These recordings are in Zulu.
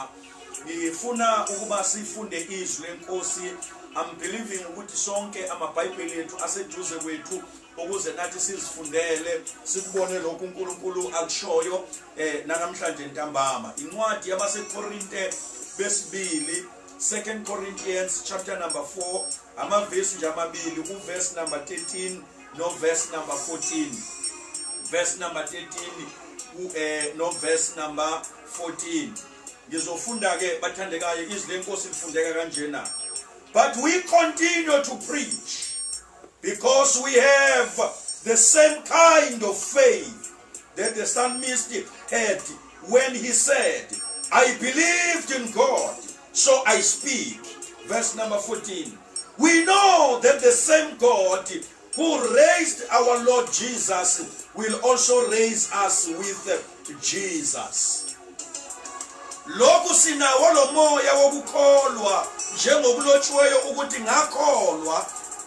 ntambama. Ngifuna ukuba sifunde izwi lenkosi. I'm believing ukuthi sonke amaBhayibheli ethu aseduze kwethu ukuze nathi sizifundele, sikubone lokhu uNkulunkulu akushoyo namhlanje ntambama. Incwadi yabaseKorinte besibili, 2 Corinthians chapter number 4, amavesi nje amabili, uverse number 13 no verse number 14. Verse number 13 no verse number 14. Ngizofunda ke, bathandekayo. Izwi lenkosi lifundeka kanjena: "But we continue to preach because we have the same kind of faith that the psalmist had when he said, 'I believed in God, so I speak.'" Verse number 14: "We know that the same God who raised our Lord Jesus will also raise us with Jesus." Lokhu sinawo lo moya wokukholwa, njengokulotshiweyo ukuthi, "Ngakholwa,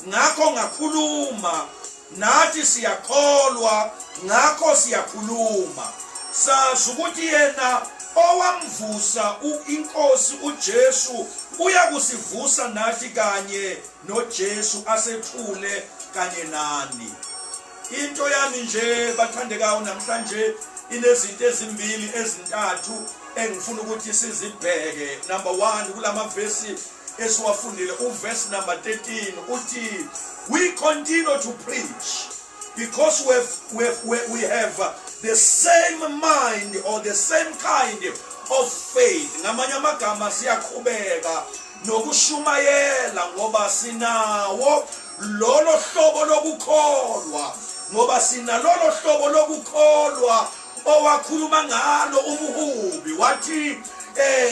ngakho ngakhuluma." Nathi siyakholwa, ngakho siyakhuluma, sazi ukuthi yena owamvusa inkosi uJesu uyakusivusa nathi kanye noJesu, asethule kanye nani. Into yami nje, bathandekayo, namhlanje inezinto ezimbili, ezintathu engifuna ukuthi sizibheke. Number 1, kulama verse esiwafundile, uverse number 13 uthi, "We continue to preach because we have the same mind or the same kind of faith." Ngamanye amagama, siyaqhubeka nokushumayela ngoba sinawo lolo hlobo lokukholwa, ngoba sinalolo hlobo lokukholwa owakhuluma ngalo umhubi, wathi,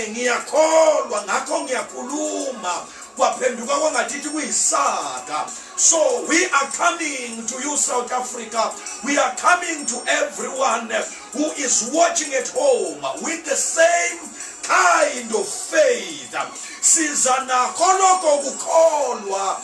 "Ngiyakholwa, ngakho ngiyakhuluma," kwaphenduka kwangathithi kuyisaga. So we are coming to you, South Africa. We are coming to everyone who is watching at home with the same kind of faith. Siza nakho lokho kukholwa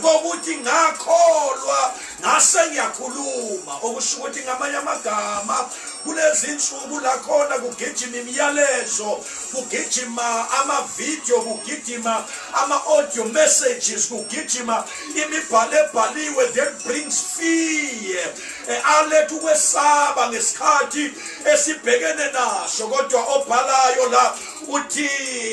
kokuthi ngakholwa, ngase ngiyakhuluma. Okusho ukuthi, ngamanye amagama, kulezi insuku la khona kugijima imiyalezo, kugijima ama-video, kugijima ama-audio messages, kugijima imibhalo ebhaliwe that brings fear, aletha ukwesaba ngesikhathi esibhekene naso, kodwa obhalayo la uthi,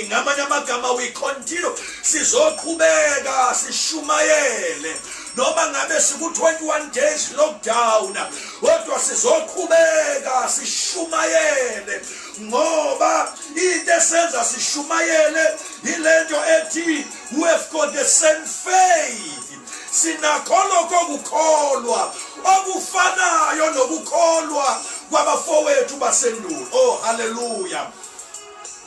ngamanye amagama, we continue, sizoqhubeka sishumayele noma ngabe siku-21 days lockdown, kodwa sizoqhubeka sishumayele, ngoba into esenza sishumayele yilento ethi we have got the same faith. Sinakho lokho kukholwa okufanayo nokukholwa kwabafowethu basendulo. Oh, hallelujah!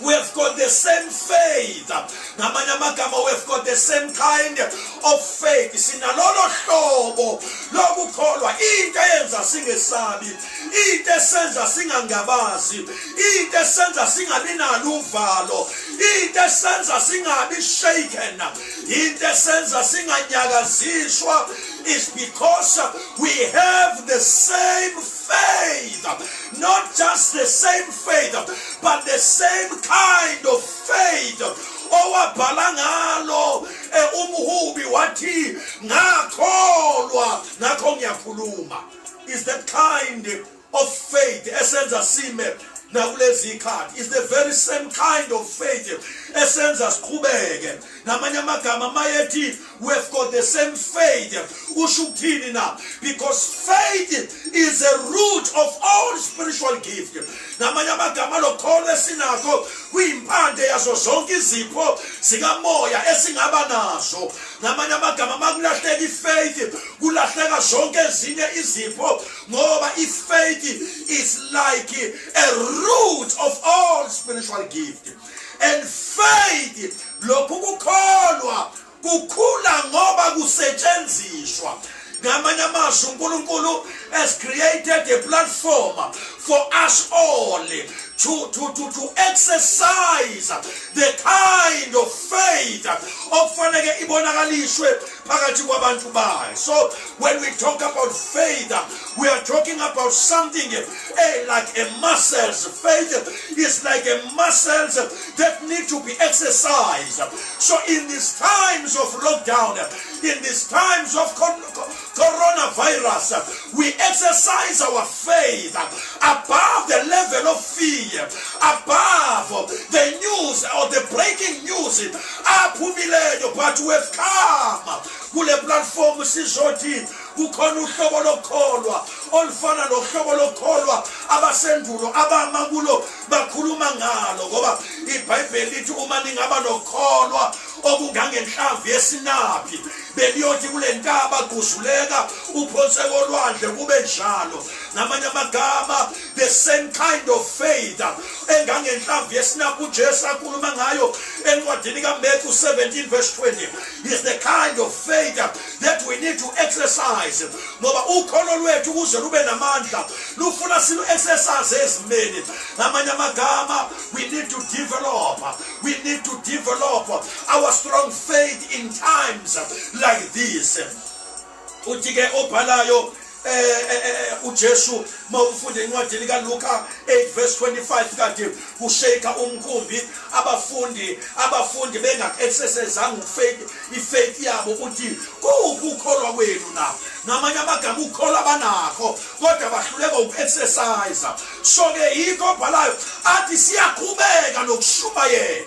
We have got the same faith. Ngamanye amagama, we have got the same kind of faith. Sinalolo hlobo lokukholwa. Into eyenza singesabi, into esenza singangabazi, into esenza singabi nalo uvalo, into esenza singabi shaken, into esenza singanyakaziswa is because we have the same faith. Not just the same faith, but the same kind of faith owabhala ngalo umhubi wathi, "Ngakholwa, ngakho ngiyakhuluma." Is that kind of faith esenza sime nakulezi ikhathi, is the very same kind of faith esenza siqhubeke. Namanye amagama, mayethi we have got the same faith, usho ukuthini na? Because faith is a root of all spiritual gift. Namanye amagama, lokholo esinakho kuyimpande yazo zonke izipho zikamoya esingaba nazo. Ngamanye amagama, makulahleka ifaith, kulahleka zonke ezinye izipho, ngoba ifaith is like a root of all spiritual gift. And faith, lokhu kukholwa, kukhula ngoba kusetshenziswa. Ngamanye amazwi, uNkulunkulu has created a platform for us all to exercise the kind of faith okufanele ibonakalishwe. Phakathi kwabantu bayo. So when we talk about faith, we are talking about something like a muscles. Faith is like a muscles that need to be exercised. So in these times of lockdown, in these times of coronavirus, we exercise our faith above the level of fear, above the news or the breaking news aphumileyo. But we have come kule platform sizothi kukhona uhlobo lokukholwa olufana nohlobo lokukholwa abasendulo abama kulo bakhuluma ngalo, ngoba iBhayibheli lithi uma ningaba nokukholwa okungangenhlamvu yesinaphi, beliyothi kule ntaba, "Guzuleka uphonse kolwandle," kube njalo. Ngamanye amagama, the same kind of faith engangenhlamvu yesinaphi uJesu akhuluma ngayo encwadini kaMatthew 17 verse 20 is the kind of faith that we need to exercise, ngoba ukholo lwethu ukuze lube namandla lufuna silu exercise ezimeni. Ngamanye amagama, we need to develop our strong faith in times like this. Uthi ke obhalayo, uJesu, mawufunda incwadi kaLuka 8 verse 25, kade kushake umkhumbi, abafundi bengaexercisanga ufaith, ifaith yabo, uthi, "Kuphi ukholwa kwenu na?" Ngamanye amagama, ukholwa banakho kodwa bahluleka ukuexercise. So ke yikho obhalayo athi siyaqhubeka nokushumayela.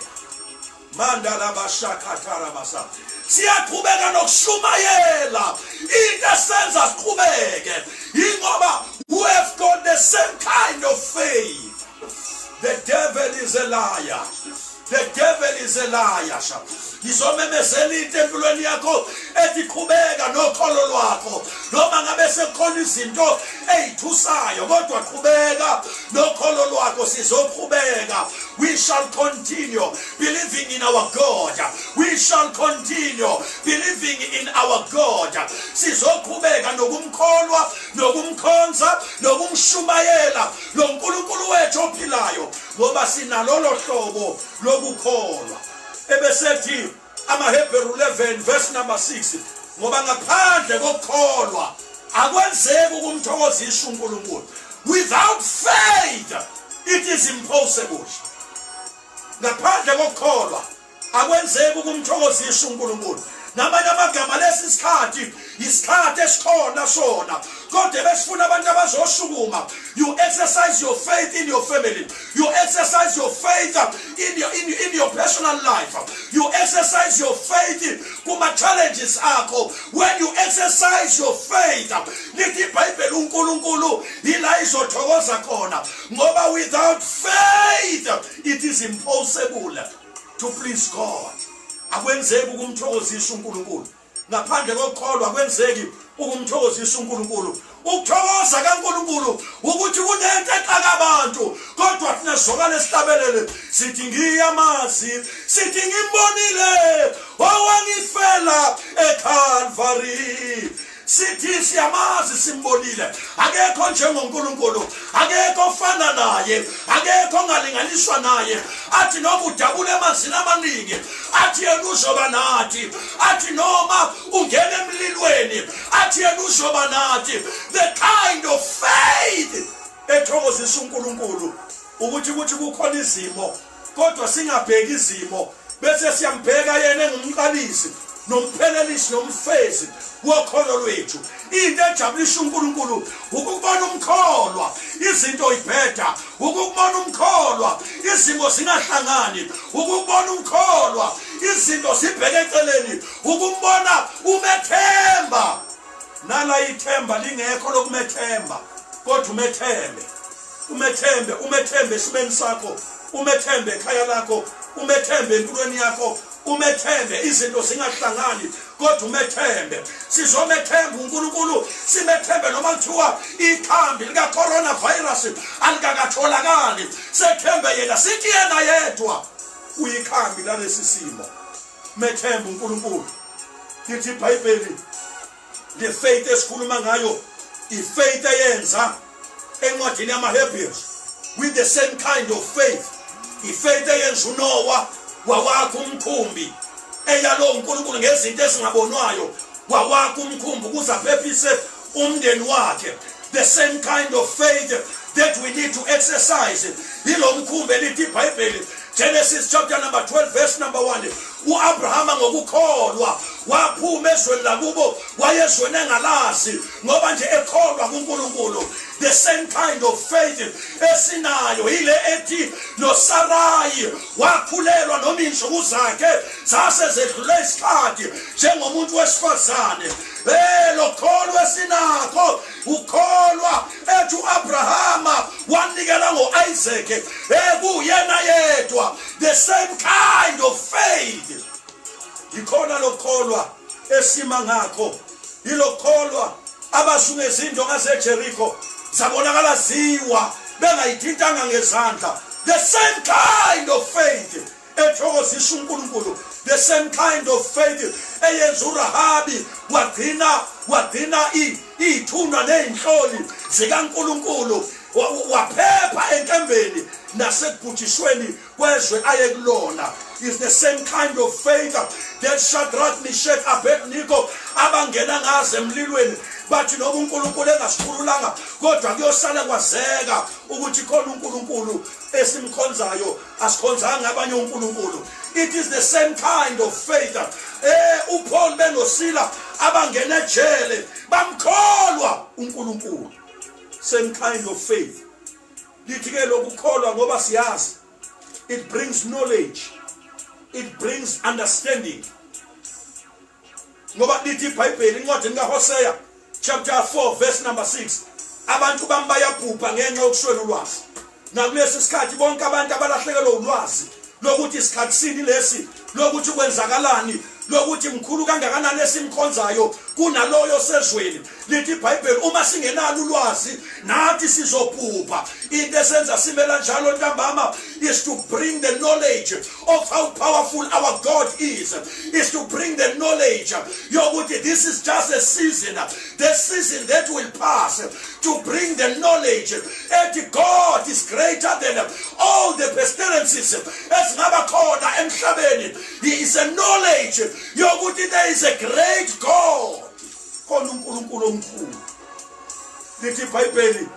Mandala bashakhathara basa, siyaqhubeka nokushumayela. Into esenza siqhubeke ingoba we have got the same kind of faith. The devil is a liar, the devil is a liar. Ngizomemezela into empilweni yakho ethi qhubeka nokholo lwakho, noma ngabe sekukhona izinto eyithusayo, kodwa qhubeka nokholo lwakho. Sizoqhubeka. We shall continue believing in our God. We shall continue believing in our God. Sizoqhubeka nokumkholwa, nokumkhonza, nokumshumayela lo nkulunkulu wethu ophilayo, ngoba sinalolo hlobo lokukholwa. Ebesethi amaHebheru 11 verse number 6, ngoba ngaphandle kokukholwa akwenzeki ukumthokozisa uNkulunkulu. Without faith it is impossible. Ngaphandle kokukholwa akwenzeki ukumthokozisa uNkulunkulu. Ngamanye amagama, lesi sikhathi isikhathi esikhona sona, kodwa besifuna abantu abazoshukuma. You exercise your faith in your family, you exercise your faith in your personal life, you exercise your faith kuma challenges akho. When you exercise your faith, lithi iBhayibheli, uNkulunkulu ila izothokoza khona, ngoba without faith it is impossible to please God. Akwenzeki ukumthokozisa uNkulunkulu ngaphandle kokukholwa, akwenzeki ukumthokozisa uNkulunkulu. Ukuthokoza kaNkulunkulu ukuthi kunento exaka abantu, kodwa thina sizokale sihlabelele sithi, "Ngiyamazi," sithi, "Ngimbonile owangifela eCalvary." Sithi siyamazi, simbonile, akekho njengoNkulunkulu, akekho ofana naye, akekho ongalinganiswa naye. Athi noma udabula emanzini amaningi, athi yena uzoba nathi. Athi noma ungena emlilweni, athi yena uzoba nathi. The kind of faith ethokozisa uNkulunkulu ukuthi kuthi kukhona izimo, kodwa singabheki izimo, bese siyambheka yena engumqalisi nomphelelisi nomfezi wokholo lwethu. Into ejabulisa uNkulunkulu ukubona umkholwa izinto ibheda, ukubona umkholwa izimo zingahlangani, ukubona umkholwa izinto zibheke eceleni, ukumbona umethemba nala ithemba lingekho lokumethemba, kodwa umethembe, umethembe, umethembe esimeni sakho, umethembe ekhaya lakho, umethembe empilweni yakho, umethembe izinto zingahlangani, kodwa umethembe. Sizomethemba uNkulunkulu, simethembe noma kuthiwa ikhambi lika coronavirus alikakatholakali. Sethembe yena, sithi yena yedwa uyikhambi lalesi simo. Methembe uNkulunkulu. Lithi iBhayibheli, le faith esikhuluma ngayo, ifaith eyenza encwadini yamaHebrews, with the same kind of faith, ifaith eyenza uNoah wawakha umkhumbi, eyalo uNkulunkulu ngezinto ezingabonwayo. Wawakha umkhumbi ukuze aphephise umndeni wakhe. The same kind of faith that we need to exercise yilo mkhumbi elithi iBhayibheli, Genesis chapter number 12 verse number 1, uAbrahama ngokukholwa waphuma ezweni lakubo, wayezweni engalazi, ngoba nje ekholwa kuNkulunkulu. The same kind of faith esinayo ile ethi noSarayi wakhulelwa noma insuku zakhe zase zedlule isikhathi njengomuntu wesifazane. Lokholwa esinakho ukholwa ethi uAbrahama wanikela ngoIsaac ekuyena yedwa. The same kind of faith, ikhona lokholwa esima ngakho, yilokholwa abazungeza into ngaseJericho zabonakala ziwa bengayithintanga ngezandla. The same kind of faith ethokozisa uNkulunkulu, the same kind of faith eyenza uRahabi wagcina iy'thunywa ney'nhloli zikaNkulunkulu, waphepha enkembeni nasekubhujisweni kwezwe aye kulona, is the same kind of faith that Shadrach, Meshach, Abednego abangena ngazo emlilweni, bathi noma uNkulunkulu engasikhululanga, kodwa kuyosala kwazeka ukuthi khona uNkulunkulu esimkhonzayo, asikhonzanga abanye uNkulunkulu. It is the same kind of faith uPaul benoSila abangena ejele bamkholwa uNkulunkulu. Same kind of faith. Lithi ke lokukholwa, ngoba siyazi it brings knowledge, it brings understanding, ngoba lithi iBhayibheli incwadi kaHosea chapter 4 verse number 6, abantu bami bayabhubha ngenxa yokuswela ulwazi. Nakulesi sikhathi bonke abantu abalahlekelwe ulwazi lokuthi isikhathi sini lesi, lokuthi kwenzakalani, lokuthi mkhulu kangakanani esimkhonzayo kunaloyo sezweni. Lithi iBhayibheli uma singenalo ulwazi nathi sizobhubha. Into esenza simela njalo ntambama is to bring the knowledge of how powerful our God is to bring the knowledge yokuthi this is just a season, the season that will pass, to bring the knowledge ethi God is greater than all the pestilences ezingaba khona emhlabeni. He is a knowledge yokuthi there is a great God, khona uNkulunkulu omkhulu. Lithi iBhayibheli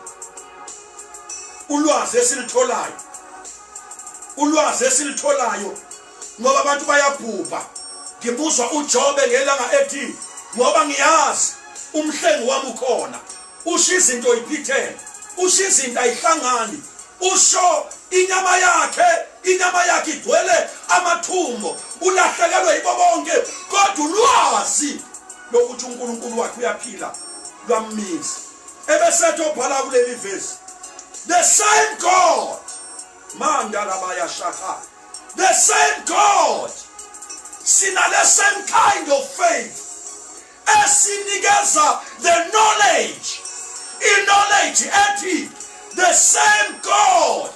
ulwazi esilitholayo, ulwazi esilitholayo, ngoba abantu bayabhubha. Ngibuzwa uJobe ngelanga ethi, "Ngoba ngiyazi umhlengi wami ukhona." Usho izinto iphithene, usho izinto ayihlangani, usho inyama yakhe, inyama yakhe igcwele amathumbo, ulahlekelwe yibo bonke, kodwa ulwazi lokuthi uNkulunkulu wakhe uyaphila lwammisa. Ebesethi obhala kuleli verse, the same God, mandala bayashaka, the same God, sinale same kind of faith esinikeza the knowledge, i-knowledge ethi the same God,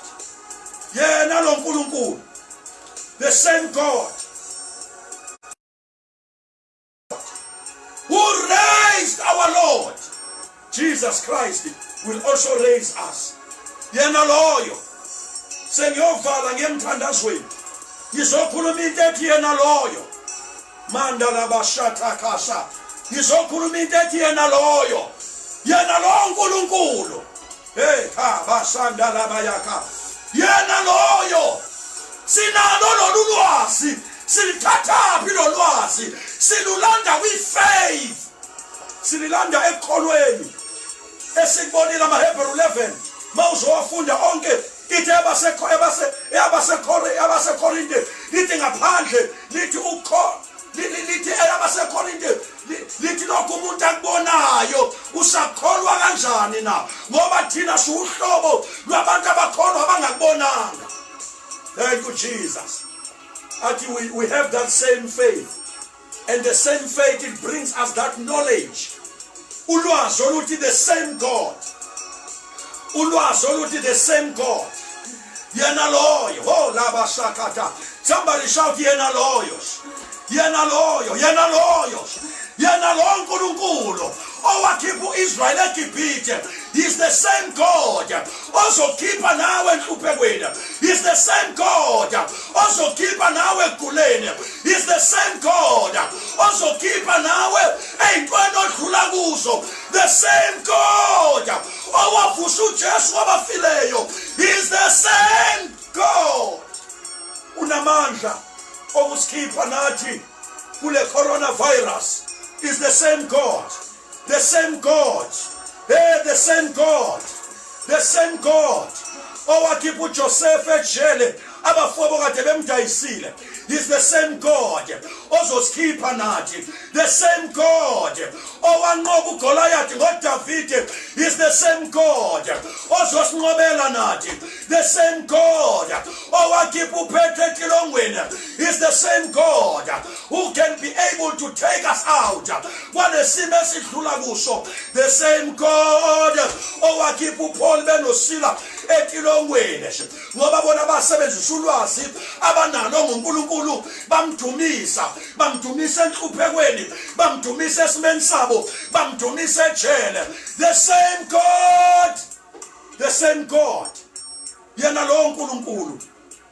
yena lo nkulunkulu, the same God who raised our Lord Jesus Christ will also raise us. Yena loyo, sengiyovala ngiyemthandazweni, ngizokhuluma into ethi yena loyo, mandala khasa, ngizokhuluma into ethi yena loyo, yena lo nkulunkulu, hey, kha basanda labayakha, yena loyo. Sinalo lolu lwazi. Silithathaphi lo lwazi? Silulanda kwi-faith, sililanda ekukholweni esikubonile. AmaHebrew 11, mawuzowafunda onke, ithi abaseKorinte lithi ngaphandle lithi ukho lithi abaseKorinte lithi lokhu umuntu akubonayo usakholwa kanjani na? Ngoba thina siwuhlobo lwabantu abakholwa abangakubonanga. Thank you, Jesus. Athi we have that same faith, and the same faith, it brings us that knowledge, ulwazi oluthi the same God, ulwazi oluthi the same God, yena loyo. Oh, labashakata, somebody shout, "Yena loyo, yena loyo, yena loyo, yena lo nkulunkulu owakhipha uIsrael eGibhithe is the same God ozokhipha nawe enhluphekweni, is the same God ozokhipha nawe ekuguleni, is the same God." Ozokhipha nawe ey'ntweni odlula kuzo. The same God owavusa uJesu kwabafileyo is the same God. Unamandla okusikhipha nathi kule coronavirus. Is the same God, the same God, hey, the same God, the same God owakhipha uJoseph ejele abafowabo kade bemdayisile is the same God ozosikhipha nathi. The same God owanqoba uGoliath ngoDavide is the same God ozosinqobela nathi. The same God owakhipha uPetro etilongweni is the same God who can be able to take us out kwalesimo esidlula kuso. The same God owakhipha uPaul benoSila etilongweni, ngoba bona basebenzisa ulwazi abanalo ngoNkulunkulu, bamdumisa, bamdumisa enhluphekweni, bamdumisa esimeni sabo, bamdumisa ejele. The same God, the same God. Yena lo nkulunkulu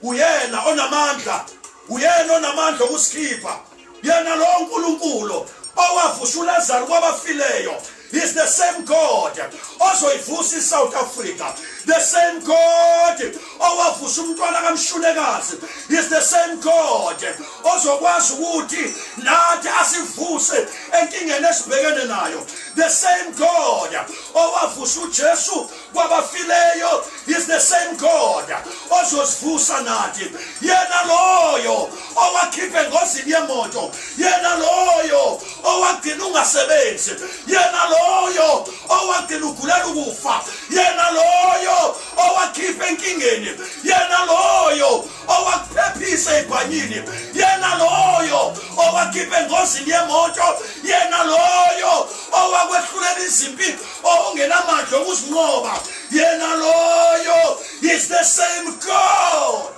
uyena onamandla, uyena onamandla okusikhipha. Yena lo nkulunkulu owavusa uLazaro kwabafileyo is the same God ozoyivusa iSouth Africa. The same God owavusa umntwana kaMshunekazi is the same God ozokwazi ukuthi nathi asivuse enkingeni esibhekene nayo. The same God owavusa uJesu kwabafileyo is the same God ozosivusa nathi. Yena loyo owakhipha engozini yemoto, yena loyo owagcina ungasebenzi, yena loyo owagcina ugulela ukufa, yena loyo owakhipha enkingeni, yena loyo owakuphephisa ebhanyini, yena loyo owakhipha engozini yemoto, yena loyo owakwehlulela izimpi ongenamandla okuzinqoba, yena loyo is the same God,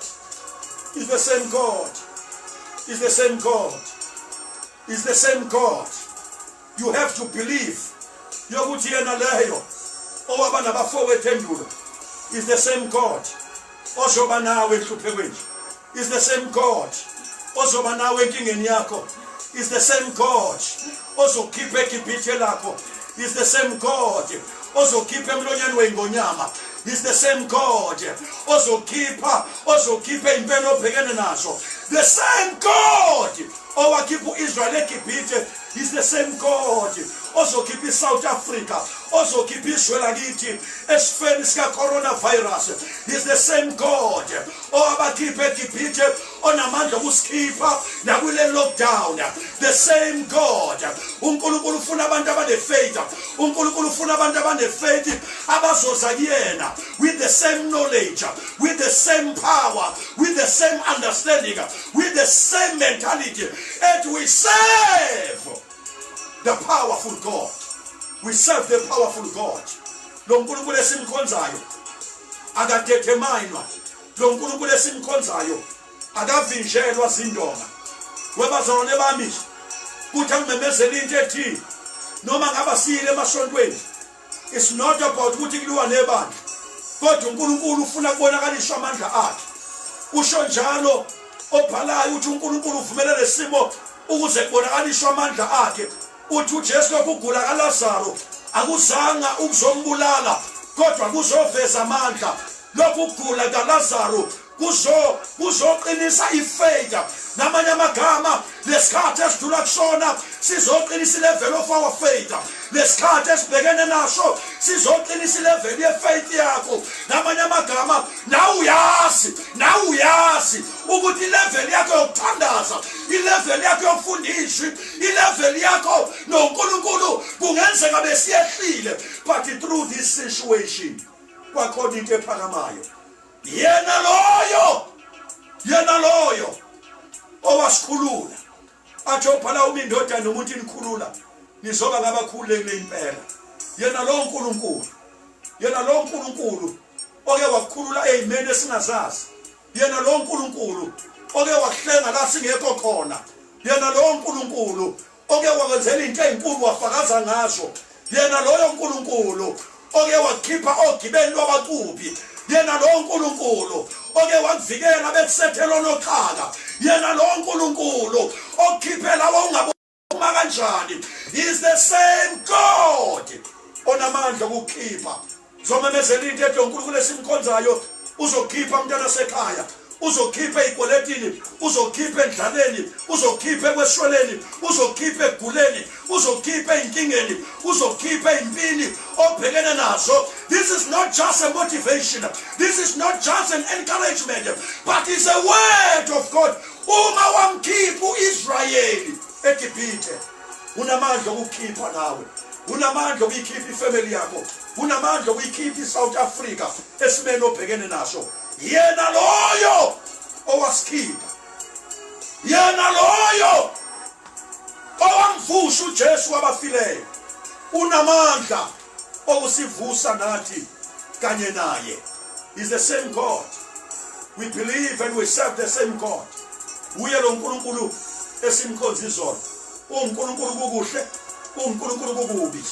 is the same God, is the same God, is the same God. You have to believe yokuthi yena leyo owaba nabafowethu endulo is the same God ozoba nawe enhluphekweni, is the same God ozoba nawe enkingeni yakho, is the same God ozokhipha eGibhithe lakho, is the same God ozokhipha emlonyeni wengonyama, is the same God ozokhipha impela obhekene nazo. The same God owakhipha uIsrael eGibhithe is the same God ozokhipha iSouth Africa, ozokhipha izwe lakithi esifeni sika coronavirus, is the same God owabakhipha eGibhithe onamandla okusikhipha nakule lockdown. The same God. UNkulunkulu ufuna abantu abane-faith. UNkulunkulu ufuna abantu abane-faith abazoza kuyena with the same knowledge, with the same power, with the same understanding, with the same mentality, and we serve the powerful God. We serve the powerful God. Lo nkulunkulu esimkhonzayo akadeterminwa. Lo nkulunkulu esimkhonzayo akavinjelwa zindonga. Webazalwane bami, kuthi angimemezele into ethi noma ngaba siyile emasontweni, it's not about ukuthi kuliwa nebandla, kodwa uNkulunkulu ufuna kubonakaliswa amandla akhe. Usho njalo obhalayo ukuthi uNkulunkulu uvumele lesimo ukuze kubonakaliswe amandla akhe. Uthi uJesu lokugula kaLazaro akuzanga ukuzombulala, kodwa kuzoveza amandla. Lokhu kugula kaLazaro kuzoqinisa ifaith. Namanye amagama, lesikhathi esidlula kusona sizoqinisa ilevel of our faith. Lesikhathi esibhekene naso sizoqinisa ilevel ye-faith yakho. Namanye amagama, nawe uyazi, nawe uyazi ukuthi ilevel yakho yokuthandaza, ilevel yakho yokufunda izwi, ilevel yakho noNkulunkulu kungenzeka besiyehlile, but through this situation kwakhona into ephakamayo. Yena loyo, yena loyo owasikhulula, athi obhala, uma indodana nomuntu inikhulula, nizoba ngabakhululekile impela. Yena lo nkulunkulu, yena lo nkulunkulu oke wakukhulula ey'meni esingazazi, yena lo nkulunkulu oke wakuhlenga la singekho khona, yena lo nkulunkulu oke wakwenzela into ey'nkulu wafakaza ngazo, yena loyo nkulunkulu oke wakhipha ogibeni lwabacuphi, yena lowo nkulunkulu oke wakuvikela bekusethela onoxhaka, yena lowo nkulunkulu okukhiphe lawo ungabo kanjani, is the same God onamandla okukhipha. Zomemezela into ethi uNkulunkulu esimkhonzayo uzokhipha umntwana sekhaya, uzokhipha ey'kweletini, uzokhipha endlaleni, uzokhipha ekwesweleni, uzokhipha eguleni, uzokhipha ey'nkingeni, uzokhipha ey'mpini obhekene nazo. This is not just a motivation, this is not just an encouragement, but it's a word of God. Uma wamkhipha u-Israyeli eGibhithe, unamandla okukhipha nawe, unamandla okuyikhipha ifamily yakho, unamandla okuyikhipha iSouth Africa esimeni obhekene naso. Yena loyo owasikhipha, yena loyo owamvusa uJesu wabafileyo, unamandla okusivusa nathi kanye naye. Is the same God we believe and we serve, the same God. Uye lo nkulunkulu esimkhonza izolo, uNkulunkulu kukuhle, uNkulunkulu kukubi,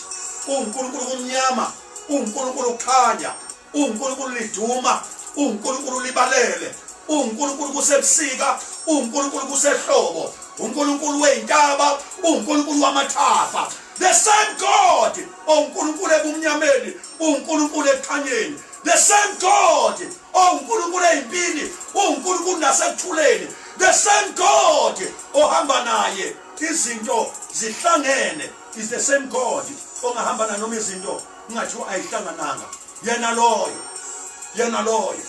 uNkulunkulu kumnyama, uNkulunkulu kukhanya, uNkulunkulu liduma, uNkulunkulu libalele, uNkulunkulu kusebusika, uNkulunkulu kusehlobo, uNkulunkulu wey'ntaba, uNkulunkulu wamathafa. The same God, uNkulunkulu ebumnyameni, uNkulunkulu ekukhanyeni. The same God, uNkulunkulu eyimpini, uNkulunkulu nasekuthuleni. The same God ohamba naye izinto zihlangene is the same God ongahamba nanoma izinto kungathiwa ayihlangananga. Yena loyo, yena loyo,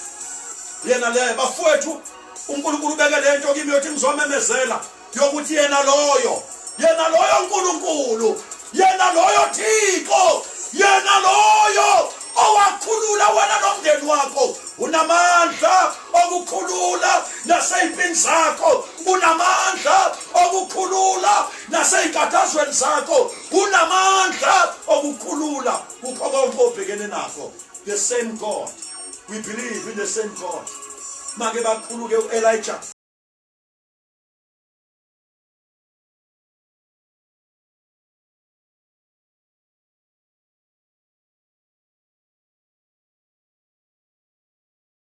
yena leyo. Bafowethu, uNkulunkulu ubeke lento kimi yothi ngizomemezela yokuthi yena loyo, yena loyo uNkulunkulu, yena loyo Thixo, yena loyo owakhulula wena nomndeni wakho, unamandla okukhulula nasey'mpini zakho, unamandla okukhulula nasey'nkathazweni zakho, unamandla okukhulula kukho konke obhekene nakho. The same God we believe in, the same God. Make bakhuluke u-Elijah.